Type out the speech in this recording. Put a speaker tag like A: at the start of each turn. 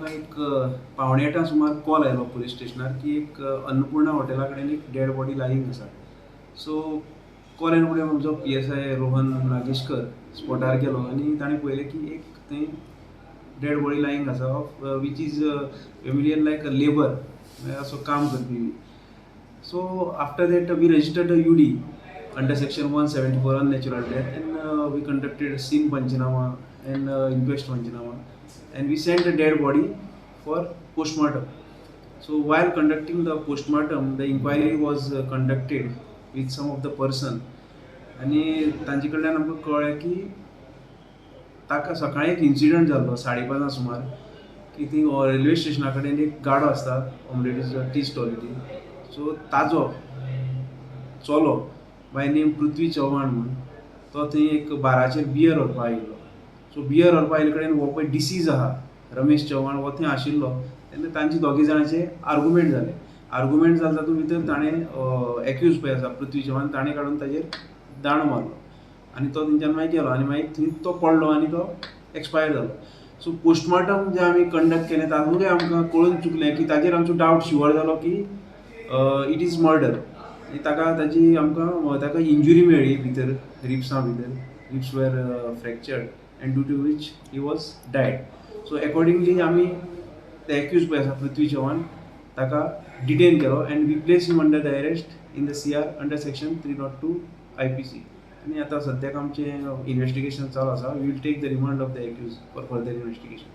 A: आमकां एक 7:45 सुमार कॉल आयलो पुलीस स्टेशनार की एक अन्नपूर्णा हॉटेला कडेन एक डेड बॉडी लायींग आसा. सो कॉल येयले फुडें आमचो पीएसआय रोहन नागेशकर स्पॉटार गेलो आनी ताणें पळयलें की एक थंय डेड बॉडी लायींग आसा, which is familiar like a labour, म्हळ्यार असो काम करपी. So after that we registered a UD under section 174, unnatural death, and we conducted scene panchnama and inquest panchnama, and we sent the dead body for postmortem. So while conducting the postmortem, the inquiry was conducted with some of the person आनी तांचे कडल्यान आमकां कळ्ळें की ताका सकाळीं एक incident जाल्लो 5:30 सुमार की थंय रेल्वे स्टेशना कडेन एक गाडो आसता ऑमलेटीचो, टी स्टॉल ती. सो ताजो चलो बाय नेम पृथ्वी चव्हाण म्हूण, तो थंय एक बाराचेर बियर व्हरपा आयिल्लो. सो बियर व्हरपा आयिल्ले कडेन हो पळय डिसीज आहा रमेश चव्हाण, हो थंय आशिल्लो. तेन्ना तांचे दोगी जाणांचे आर्गुमेंट जालें. आर्गुमेंट जालें तातूंत भितर ताणें, एक्यूज पळय आसा पृथ्वी चव्हाण, ताणें काडून ताजेर दांडो मारलो आनी तो थंयच्यान मागीर गेलो आनी मागीर थंय तो पडलो आनी तो एक्सपायर जालो. सो पोस्टमार्टम जें आमी कंडक्ट केलें, तातूंतय आमकां कळून चुकलें की ताजेर आमचो डावट शुवर जालो की it is murder. ताका ताजी आमकां ताका इंजुरी मेळ्ळी भितर, रिब्सां भितर. Ribs were fractured and due to which he was died. So accordingly आमी ते एक्यूज पळय आसा पृथ्वी चव्हाण, ताका डिटेन केलो and we place him under the arrest in the CR under section 302 IPC. आनी आतां सद्याक आमचें इन्वेस्टिगेशन चालू आसा. We will take the remand of the accused for further investigation.